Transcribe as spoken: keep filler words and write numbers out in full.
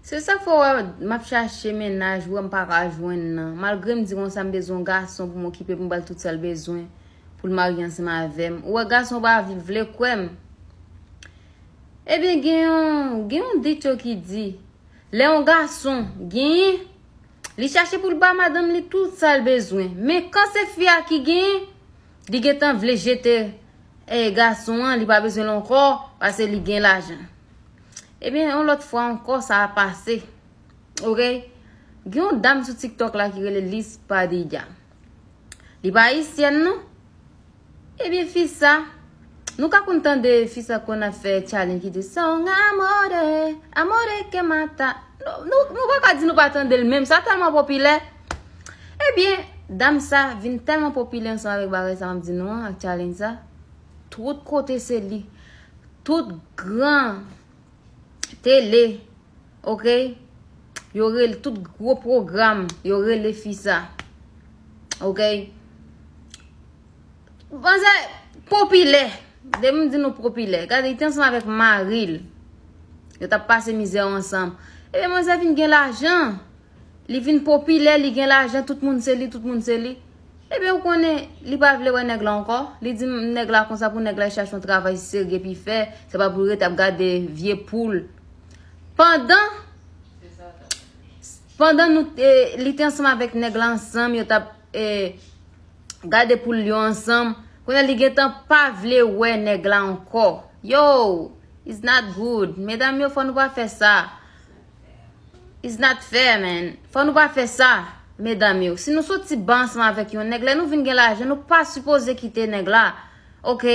Se sa k fè w wè m ap chache mennaj, ou wè m pa ka jwenn nan. Malgre m di konsa m bezwen yon gason pou m okipe, pou m ba l tout sa l bezwen, pou l marye ansanm avè m. Ou wè gason pa vle kwè m. Ebyen, gen yon, gen yon dicho ki di, lè yon gason genyen, li chache pou l ba madanm li tout sa l bezwen. Men kan se fi a ki genyen, li gentan vle jete, eh, gason an, li pa bezwen l ankò, paske li gen lajan. Ebyen, yon lòt fwa ankò, sa a pase. Ok? Gen yon dam sou TikTok la ki rele Liz Padilla. Li pa ayisyèn, non. Ebyen, fi sa, nou ka konn tande fi sa konn ap fè challenge ki di, "Son amore, amore que mata." Nou, nou, nou pa ka di nou pa tande l menm, sa tèlman popilè. Ebyen, dam sa vin tèlman popilè ansanm avèk bagay sa m ap di nou an, ak challenge sa. Tout kote se li. Tout gran tele, ok? Yo rele tout gwo pwogram, yo rele fi sa. Ok? Manzè popilè. Depi m di nou popilè. Gade, li te ansanm avèk mari l. Yo t ap pase mizè yo ansanm. Ebyen, manzè vin gen lajan. Li vin popilè, li gen lajan, tout moun se li, tout moun se li. Ebyen, ou konnen, li pa vle wè nèg la ankò. Li di nèg la konsa pou nèg la chache yon travay serye epi fè. Se pa pou l rete ap gade vye poul. Pandan, pandan nou, eh, li te ansanm avèk nèg la ansanm, yo t ap, eh, gade poul yo ansanm. Kounye a li gentan pa vle wè nèg la ankò. Yo, it's not good. Medam yo, fò nou pa fè sa. It's not fair, man. Fò nou pa fè sa, medam yo. Si nou soti ba ansanm avèk yon nèg, lè nou vin gen lajan, nou pa sipoze kite nèg la. Ok?